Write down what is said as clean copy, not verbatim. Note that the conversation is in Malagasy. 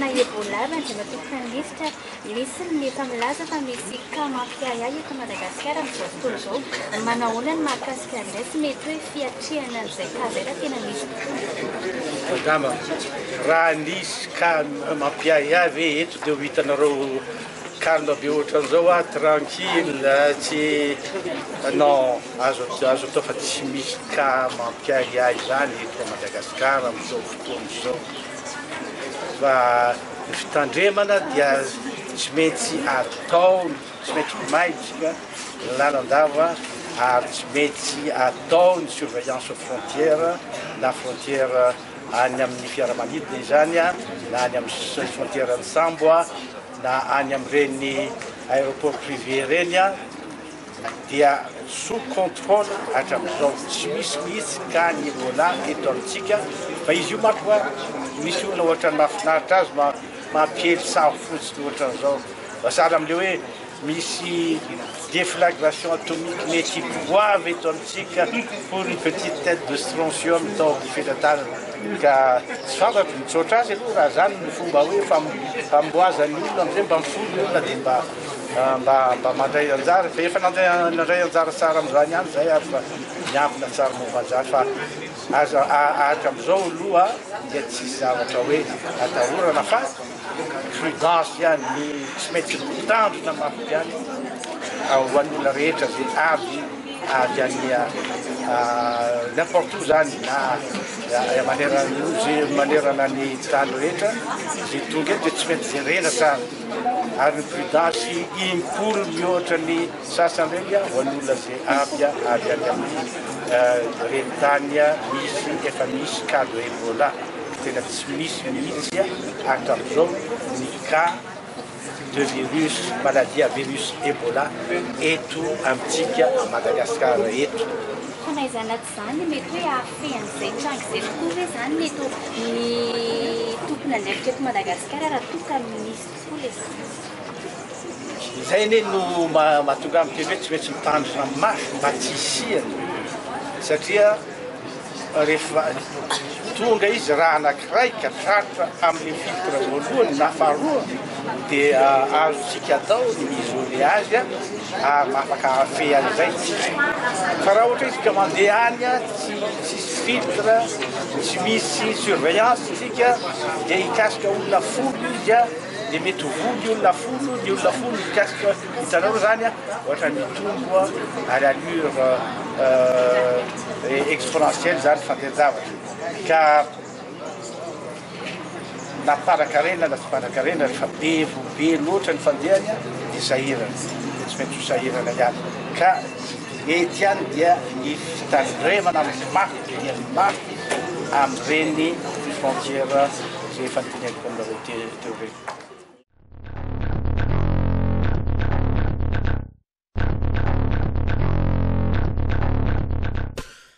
Aretina Ebola avy Andriamatoa Praiminisitra. Misy ny efa milaza fa misy cas mampiahiahy eto Madagasikara amin'izao fotoana izao. Manahoana ny mahakasika an'izay sy mety hoe fiatrehana an'izay cas izay raha tena misy tokoa? Madama, raha nisy cas mampiahiahy ve eto dia ho hitanareo calme be ohatran'izao aho, tranquille, tsy non, azo azo atao fa tsy misy cas mampiahiahy izany eto Madagasikara amin'izao fotoana izao. Fa ny fitandremana dia tsy maintsy atao, tsy maintsy maizika lalandava ary tsy maintsy atao ny surveillance aux frontières na frontière any amin'ny fiaramanidina izany na any amin'ny frontière ny sambo na any amin'ireny aéroport privé ireny dia sous contrôle hatramin'izao, tsy misy mihitsy cas ny Ebola eto amintsika, fa izy io manko a, misy olona ohatran'ny mahafinaritra azy mampiely tsaho fotsiny ohatran'izao, fa sahala amin'ilay hoe misy déflagration atomique mety hipoavy eto amintsika pour une petite tête de strontium tao amin'ny fetratanana, ka tsy fantatro, mitsotra azy aloha raha zany no fomba hoe famoazan'ny olona amin'izay mba mifono ny olona dia mba Mba mba mandray anjara fa efa nandray nandray anjara tsara amin'izany ihany zay ary fa miambina tsara momba an'izany fa aza hatram'izao aloha dia tsisy zavatra hoe atahorana fa prudence ihany ny tsy maintsy mitandrina mafy ihany ho an'ny olona rehetra zay avy avy any n'importe où zany na manerana ny nosy manerana ny tany rehetra zay tonga eto dia tsy maintsy jerena tsara. Ary ny prudence impolo mihoatra ny sasany ireny ho an'ny olona izay avy avy any amin'ny ireny tany misy efa misy cas de Ebola. Tena tsy misy mihitsy hatramin'izao ny cas de virus maladie à virus Ebola eto amintsika à Madagascar eto. Fa na izany na tsy izany mety hoe hahafehy an'izay tranga izay tokoa ve izany ny eto ny tompon'andraikitra eto Madagasikara raha toa ka misy tokoa ilay Izay anie no mahatonga ahy miteny hoe tsy maintsy mitandrina mafy mba tsy hisiany satria rehefa tonga izy raha anankiray ka tratra amin'ny filtre voalohany na faharoa dia azontsika atao ny mi-isoler azy ary afaka hahafehy an'izay tsika. Fa raha ohatra izy ka mandeha any tsy tsisy filtre, tsy misy surveillance tsika dia hikasika olona folo izy dia mety ho voa ny olona folo, ny olona folo hikasika, hitanareo zany ohatra mitombo à l'allure exponentielle zany fandehan-javatra ka na mpanan-karena na tsy mpanan-karena rehefa be voa be loatra ny fandehany dia sahirana, dia tsy maintsy ho sahirana ihany ka mety ihany dia ny fitandremana mafy dia mafy amin'ireny frontière izay efa noteneniko aminareo teo ireny.